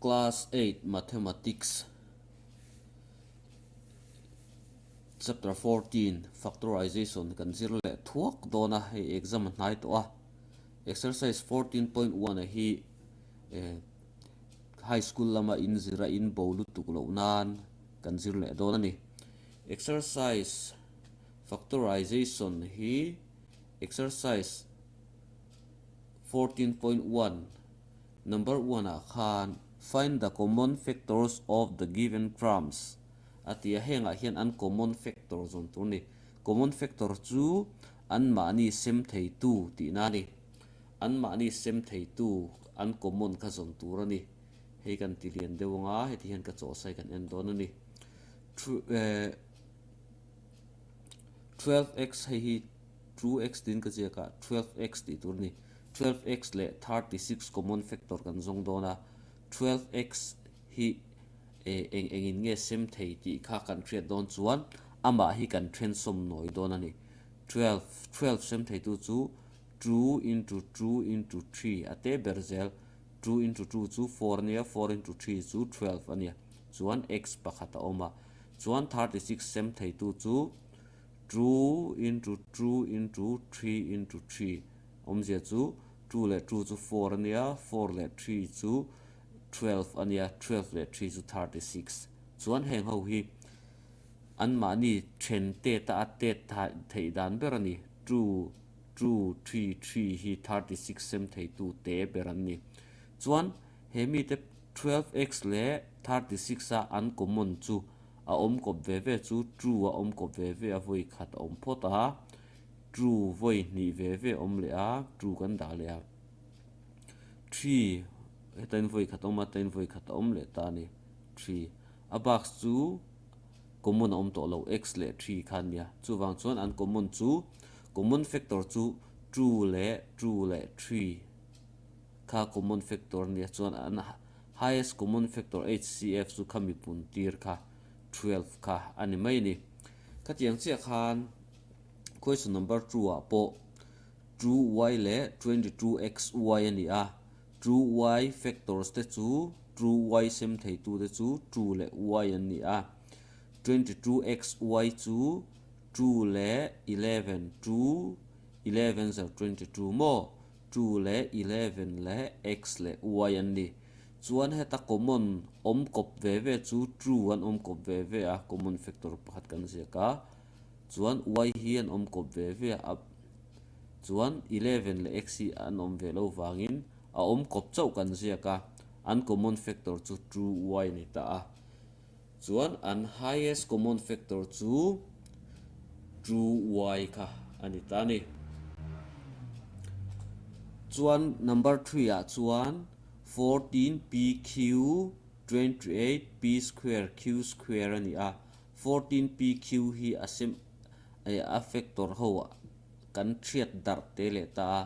Class 8 Mathematics Chapter 14 Factorization kan zir leh thuak dawn a, hei exam a hnai tawh a. Exercise 14.1 a hi eh high school lama in zir a in bo lutuk loh nan kan zir leh dawn a ni. Exercise Factorization hi Exercise 14.1 Number one ah khan Find the common factors of the given terms a ti a, hengah hian an common factor zawn tur a ni. Common factor chu anmahni sem theitu tihna a ni. Anmahni sem theitu an common kha zawn tur a ni. Hei kan ti lian deuh anga heti hian ka chawhsai kan en dawn a ni. 12x hei hi 2x tiin ka ziak a, 12x tih tur a ni. 12x leh 36 common factor kan zawng dawn a, 12x hi eng engin nge sem thei tih kha kan hriat dawn chuan amah hi kan then sawm nawi dawn a ni. 12, 12 sem theitu chu 2 into 2 into 3 a te ber zel, 2 into 2 chu 4 a nia, 4 into 3 chu 12 a nia, chuan x pakhat a awm a. Chuan 36 sem theitu chu 2 into 2 into 3 into 3 awmzia chu 2 leh 2 chu 4 a nia, 4 leh 3 chu 12 a nia, 12 leh 3 chu 36. Chuan heng ho hi anmahni then tet a a tet theih dan ber a ni. 2, 2, 3, 3 hi 36 sem theitu te ber an ni. Chuan he mite 12x leh 36 a an common chu a awm kawp ve ve chu two a awm kawp ve ve a vawi khat a awm phawt a, two vawi hnih ve ve a awm leh a, two kan dah leh a, three hetain vawi khat a awm a tain vawi khat a awm leh ta a ni, three a bak chu common a awm tawh lo x leh three kha a nia chuvang chuan an common chu common factor chu two leh two leh three kha common factor a nia chuan an Highest common factor, HCF, chu kha mipun tir kha 12 kha a ni mai a ni. Khatiang chiah khan question number 2 ah pawh 2y leh 22xy a ni a, 2y factors te chu 2y sem theitu te chu 2 leh y an ni a, 22xy chu 2 leh 11, 2, 11 zar 22 maw? 2 leh 11 leh x leh y an ni. Chuan heta common awm kawp ve ve chu 2 an awm kawp ve ve a, common factor pakhat kan ziak a. Chuan y hi an awm kawp ve ve a, chuan 11 leh x hi an awm ve lo vangin a awm kawp chauh kan ziak a, an common factor chu 2y a ni ta a. Chuan an highest common factor chu 2y kha a ni ta a ni. Chuan number 3 ah chuan 14pq 28p square q square a ni a, 14pq hi a sem a factor ho kan thiat darh te leh ta a,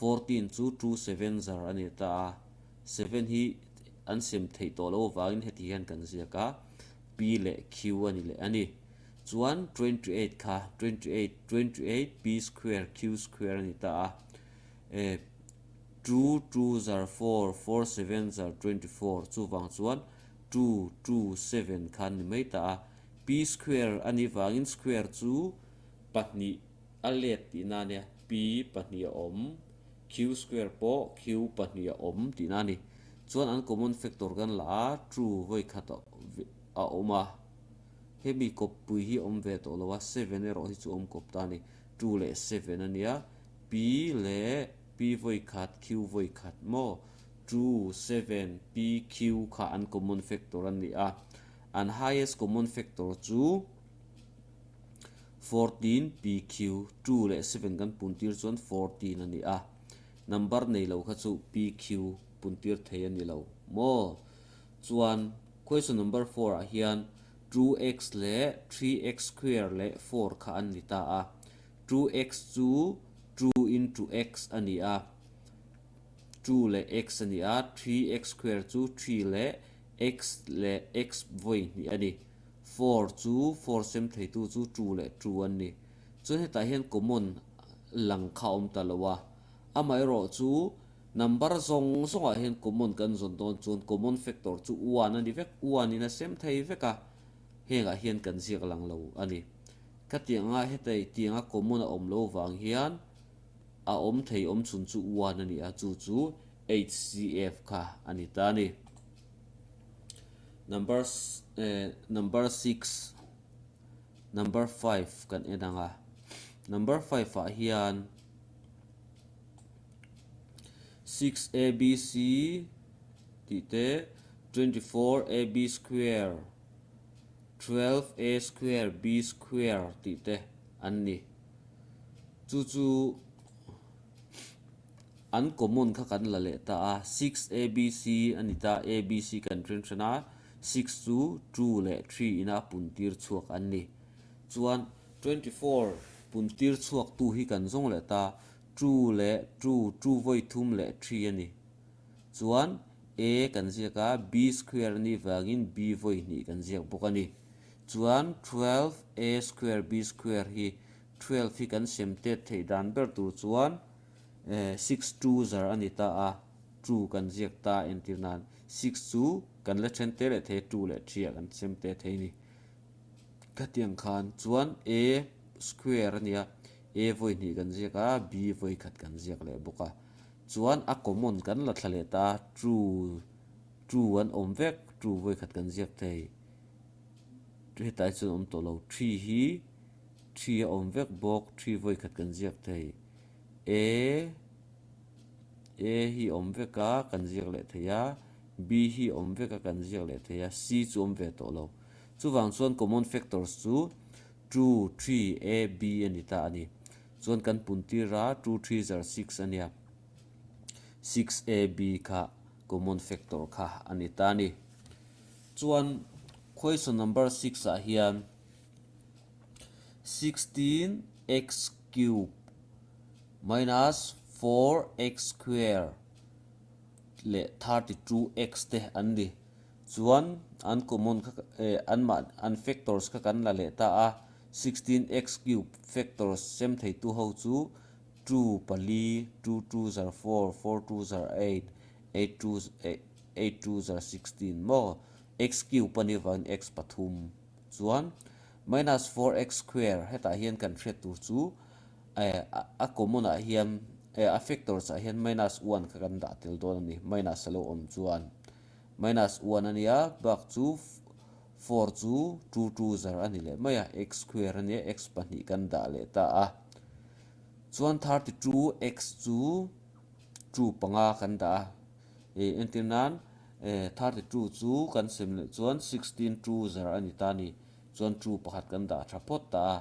14 chu 2 7 zar a ni ta a. Seven hi an sem theih tawh loh avangin heti hian kan ziak a, P leh Q a ni leh a ni. Chuan 28 kha 28, 28 P square Q square a ni ta a, e 2 2 zar 4, 4 7 zar 24 chuvang chuan 2 2 7 kha an ni mai ta a. P square a nih vangin square chu pahnih a let tihna a nia, P pahnih a awm. Q square pawh Q pahnih a awm tihna a ni. Chuan an common factor kan la a, true vawi khat a awm a. Hemi kawppui hi a awm ve tawh lo a, seven erawh hi chu a awm kawp ta a ni. Two leh seven a nia, P leh P vawi khat, Q vawi khat maw? Two, seven, P, Q kha an common factor a ni a. An highest common factor chu. 14 PQ 2 leh 7 kan puntir chuan 14 a ni a, number nei lo kha chu PQ puntir thei a ni lo maw? Chuan question number 4 ah hian 2x leh 3x square leh 4 kha an ni ta a, 2x chu 2 into x a ni a, 2 leh x a ni a, 3x square chu 3 leh x leh x vawi hnih a ni. Four chu four sem theitu chu two leh two an ni. Chuan hetah hian common lang kha a awm ta lo a. Amaherawh chu Number zawng zawngah hian common kan zawn dawn chuan common factor chu one a ni vek, one in a sem thei vek a, hengah hian kan ziak lang lo a ni. Khatianga hetei tianga common a awm lo vang hian a awm thei awm chhun chu one a ni a, chu chu HCF kha a ni ta a ni. Number number six number five kan en ang a, number five ah hian 6abc tih te 24ab square 12a square b square tih te an ni. Chu chu an common kha kan la leh ta a, 6abc a ni ta, abc kan then then a, six chu two leh three ina pun tir chhuak an ni. Chuan 24 pun tir chhuak tu hi kan zawng leh ta, two leh two, two vawi thum leh three a ni. Chuan a kan ziak a, b square a nih vangin b vawi hnih kan ziak bawk a ni. Chuan 12 a square b square hi 12 hi kan sem tet theih dan ber tur chuan six two zar a ni ta a, two kan ziak ta entir nan six chu kan la then te leh thei a, two leh three ah kan sem te thei a ni. Khatiang khan chuan a square a nia, a vawi hnih kan ziak a, b vawi khat kan ziak leh bawk a. Chuan a common kan la thla leh ta a, two two an awm vek, two vawi khat kan ziak thei. Hetlai chuan a awm tawh lo, three hi three a awm vek bawk, three vawi khat kan ziak thei. A A hi awm vek a kan ziak leh thei a, B hi awm vek a kan ziak leh thei a, C chu awm ve tawh lo. Chuvang chuan common factors chu two, three, A, B a ni ta a ni. Chuan kan pun tir a, two, three zar six a nia. Six A, B kha common factor kha a ni ta a ni. Chuan question number six ah hian 16 x cube minus 4x square leh 32x te an ni. Chuan an common kha eh an mah an factors kha kan la leh ta a, 16x cube factors sem theitu ho chu two pali, two two zar four, four two zar eight, eight two eight two zar 16 maw x cube a nih vangin x pathum. Chuan minus 4x square hetah hian kan hriat tur chu eh a common ah hian eh a factors ah hian minus one kha kan dah tel dawn a ni minus a lo awm chuan minus one a nia bak chu four chu two two zar a ni leh mai a x square a nia x pahnih kan dah leh ta a chuan 32 x chu two panga kan dah a. Ih entir nan eh 32 chu kan sem leh chuan 16 two zar a ni ta a ni. Chuan two pakhat kan dah tha phawt ta a.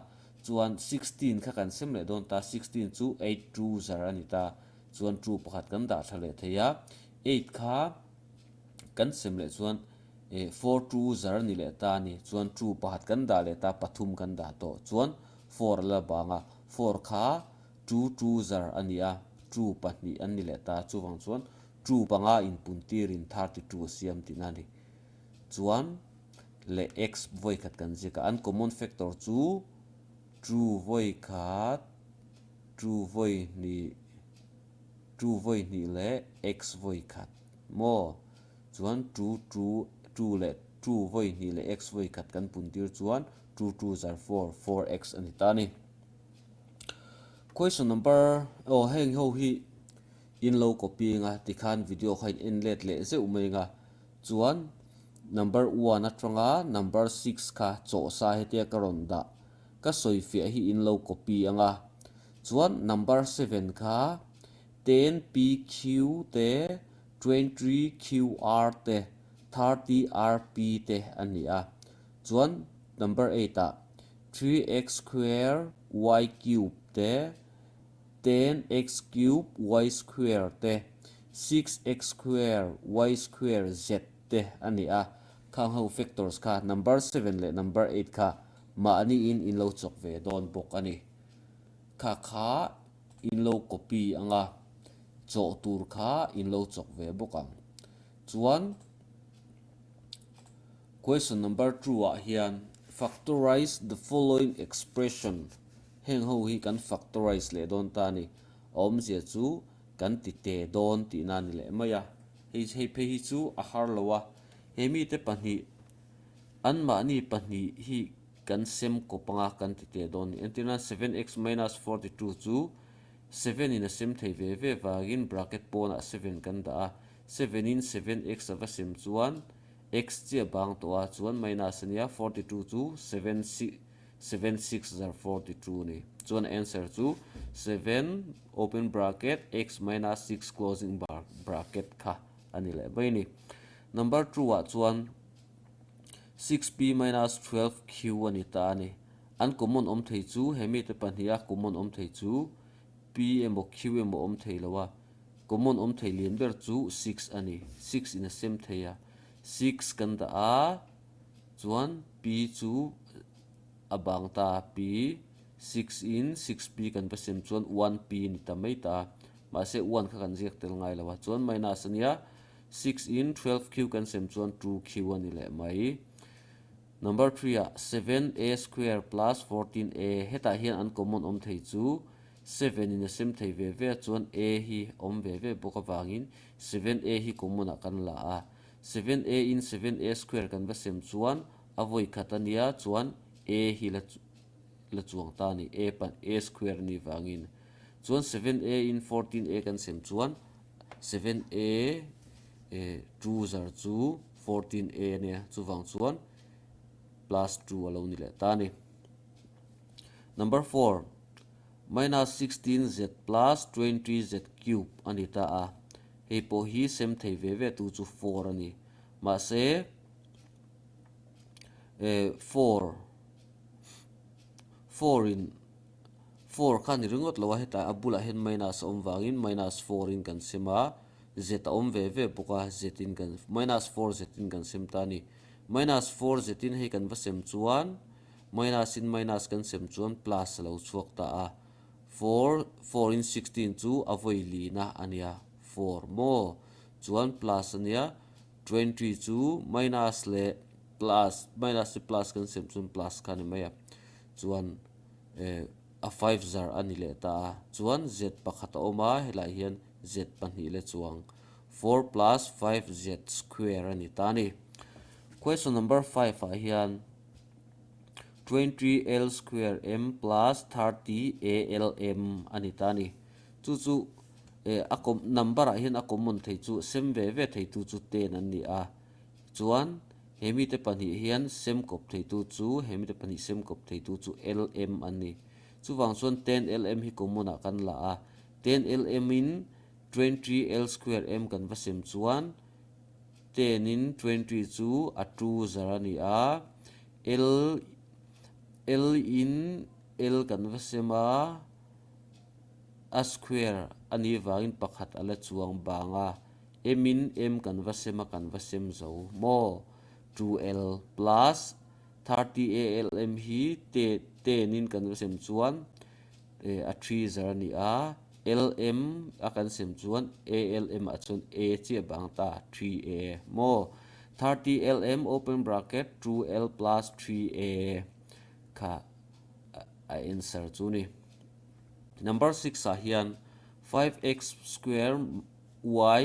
Chuan 16 kha kan sem leh dawn ta, 16 chu eight two zar a ni ta. Chuan two pakhat kan dah tha leh thei a. Eight kha kan sem leh chuan eh four two zar a ni leh ta a ni. Chuan two pakhat kan dah leh ta, pathum kan dah tawh. Chuan four a la bang a, four kha Two two zar a ni a, two pahnih an ni leh ta, chuvang chuan two panga inpun tirin 32 a siam tihna a ni. Chuan leh x vawi khat kan ziak a, an common factor chu two vawi khat, two vawi hnih, two vawi hnih leh x vawi khat maw? Chuan two two two leh two vawi hnih leh x vawi khat kan pun tir chuan two two zar four, four x a ni ta a ni. Question number aw heng ho hi in lo copy anga tikhan video kha in en let leh zeuh mai anga chuan number one atanga number six kha chawhsa hetia ka rawn dah ka sawi fiah hi in lo copy anga chuan number seven kha ten pq te 23 qr te 30 rp te a ni a chuan number eight ah 3x square y cube te, 10x cube y square te, 6x square y square z te a ni a. Khang ho factors kha number seven leh number eight kha mahniin in lo chawk ve dawn bawk a ni. Kha kha in lo copy anga chawh tur kha in lo chawk ve bawk ang. Chuan. Question number two ah hian factorize the following expression heng ho hi kan factorize leh dawn ta a ni. A awmzia chu Kan ti te dawn tihna a ni leh mai a. Hei hei phei hi chu a har lo a. He mite pahnih anmahni pahnih hi kan sem kawp anga kan ti te dawn a ni. Entirna 7x minus 42 chu 7 in a sem thei ve ve vangin bracket pawnah 7 kan dah a. 7 in 7x a va sem chuan x chiah bang tawh a, chuan minus a nia 42 chu 7 7 6 zar 42 a ni. Chuan answer chu 7 open bracket x minus 6 closing bracket kha a ni leh mai a ni. Number 2 ah chuan 6p minus 12q a ni ta a ni. An common awm thei chu he mite pahniha common awm thei chu p emaw q emaw awm thei lo a, common awm thei lian ber chu 6 a ni. 6 in a sem thei a, 6 kan dah a chuan p chu a bang ta p 6 in 6p kan va sem chuan 1p ni ta mai ta a, mahse 1 kha kan ziak tel ngai lo a, chuan minus a nia 6 in 12q kan sem chuan 2q a ni leh mai. Number 3 ah 7a square plus 14a hetah hian an common awm thei chu 7 in a sem thei ve ve a chuan a hi awm ve ve bawk avangin 7a hi common ah kan la a, 7a in 7a square kan va sem chuan a vawi khat a nia chuan a hi la la chuang ta a ni a pan a square a nih vangin chuan 7a in 14a kan sem chuan 7a eh 2 zar chu 14a a nia chuvang chuan plus 2 a lo ni leh ta a ni. Number 4 minus 16z plus 20z cube a ni ta a hei pawh hi sem thei ve ve tu chu 4 a ni mahse eh 4 4 in 4 kha ni ringawt lo a hetah a bulah hian minus a awm vangin minus 4 in kan sem a z a awm ve ve bawk a z in kan minus 4 z in kan sem ta a ni minus 4 z in hei kan va sem chuan minus in minus kan sem chuan plus a lo chhuak ta a 4 4 in 16 chu a vawi lina a nia 4 maw chuan plus a nia 20 chu minus leh plus minus hi plus kan sem chuan plus kha a ni mai a chuan eh a 5 zar a ni leh ta a chuan z pakhat a awm a helaiah hian z pahnih leh chuang 4 plus 5 z square a ni ta a ni. Question number 5 ah hian 20 l square m plus 30 a l m a ni ta a ni. Chu chu eh a com number ah hian a common thei chu sem ve ve thei tu chu 10 an ni a chuan he mite pahnih hian sem kawp thei tu chu he mite pahnih sem kawp thei tu chu l m an ni. Chuvang chuan 10 l m hi common ah kan la a 10 l m in 20 l square m kan va sem chuan 10 in 20 chu a 2 zar a ni a l l in l kan va sem a a square a nih vangin pakhat a la chuang bang a m in m kan va sem a kan va sem zo maw 2l plus 30 a l m hi te 10 in kan va sem chuan eh a 3 zar a ni a l m a kan sem chuan a l m ah chuan a chiah bang ta 3a maw 30 l m open bracket 2l plus 3a kha a answer chu ni. Number 6 ah hian 5x square y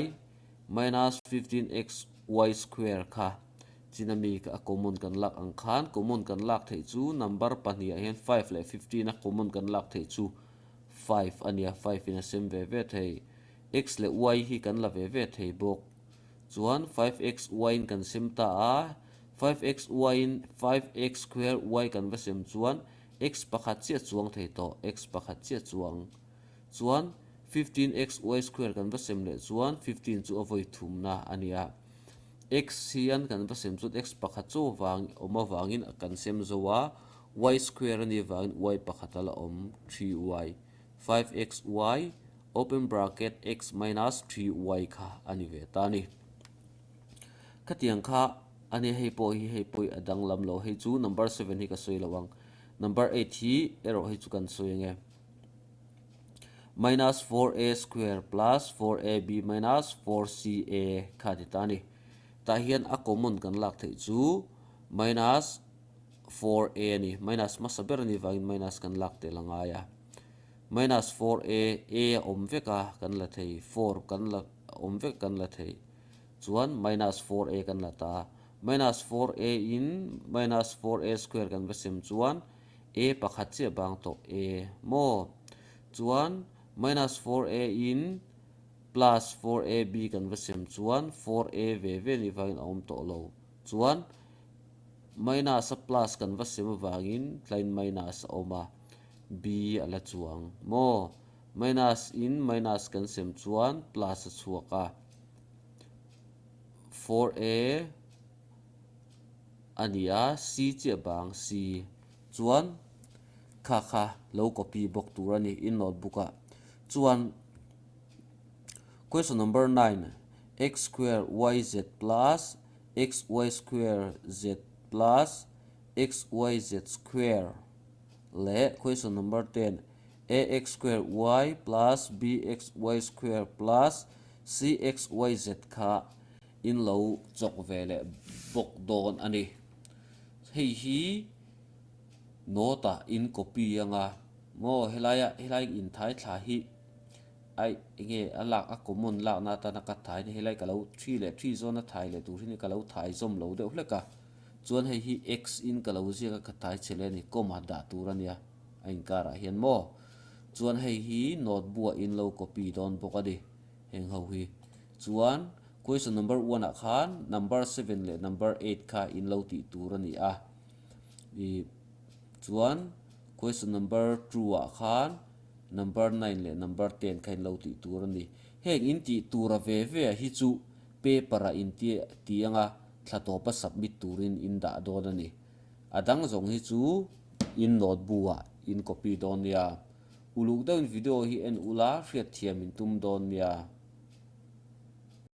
minus 15x y square kha chin ami a common kan lak ang khan common kan lak theih chu number pahnih ah hian 5 leh 15 a common kan lak theih chu 5 a nia 5 in a sem ve ve thei x leh y hi kan la ve ve thei bawk chuan 5x y in kan sem ta a 5x y in 5x square y kan va sem chuan X pakhat chiah chuang thei tawh, x pakhat chiah chuang. Chuan 15 x y square kan va sem leh chuan 15 chu a vawi thumna a ni a. X hian kan va sem chuan x pakhat chaw vang awm avangin kan sem zo a, y square a nih vangin y pakhat a la awm 3y. 5 x y open bracket x minus 3y kha a ni ve ta a ni. Khatiang kha a nia hei pawh hi hei pawh hi a danglam lo hei chu number 7 hi ka sawi lo ang number 8 hi erawh hei chu kan sawi ange minus 4a square plus 4ab minus 4ca kha ti ta ni tah hian a common kan lak theih chu minus 4a a ni minus hmasa ber a nih vangin minus kan lak tel a ngai a. Minus 4a, a a awm vek a kan la thei, 4 kan la awm vek kan la thei. Chuan minus 4a kan la ta. Minus 4a in minus 4a square kan va sem chuan a pakhat chiah bang tawh a maw? Chuan minus 4a in plus 4ab kan va sem chuan 4a ve ve nih vangin a awm tawh lo. Chuan minus a plus kan va sem avangin tlaiin minus a awm a, b a la chuang maw? Minus in minus kan sem chuan plus a chhuak a, 4a a ni a, c chiah bang c chuan kha kha lo copy bawk tur a ni in notebook ah chuan. Question number 9 x square y z plus x y square z plus x y z square leh question number 10 ax square y plus bx y square plus cx y z kha in lo chawk ve leh bawk dawn a ni. Hei hi note ah in copy anga maw helaia helai inthai thla hi Aih, enge a lak a common lakna atana ka thai ni helai ka lo thi leh thi zawna thai leh tur hi ni ka lo thai zawm lo deuh hlek a, chuan hei hi x in ka lo ziak a ka thai chhe leh a ni, comma dah tur a nia a inkarah hian maw? Chuan hei hi note buah in lo copy dawn bawk a ni heng ho hi. Chuan question number one ah khan number seven leh number eight kha in lo tih tur a ni a, ih chuan question number two ah khan Number nine leh number ten kha in lo tih tur a ni. Heng in tih tura ve ve ah hi chu paper ah in ti ti anga thla tawpa submit turin in dah dawn a ni. A dang zawng hi chu in note bu ah in copy dawn nia. Uluk deuhin video hi en ula hriatthiam in tum dawn nia.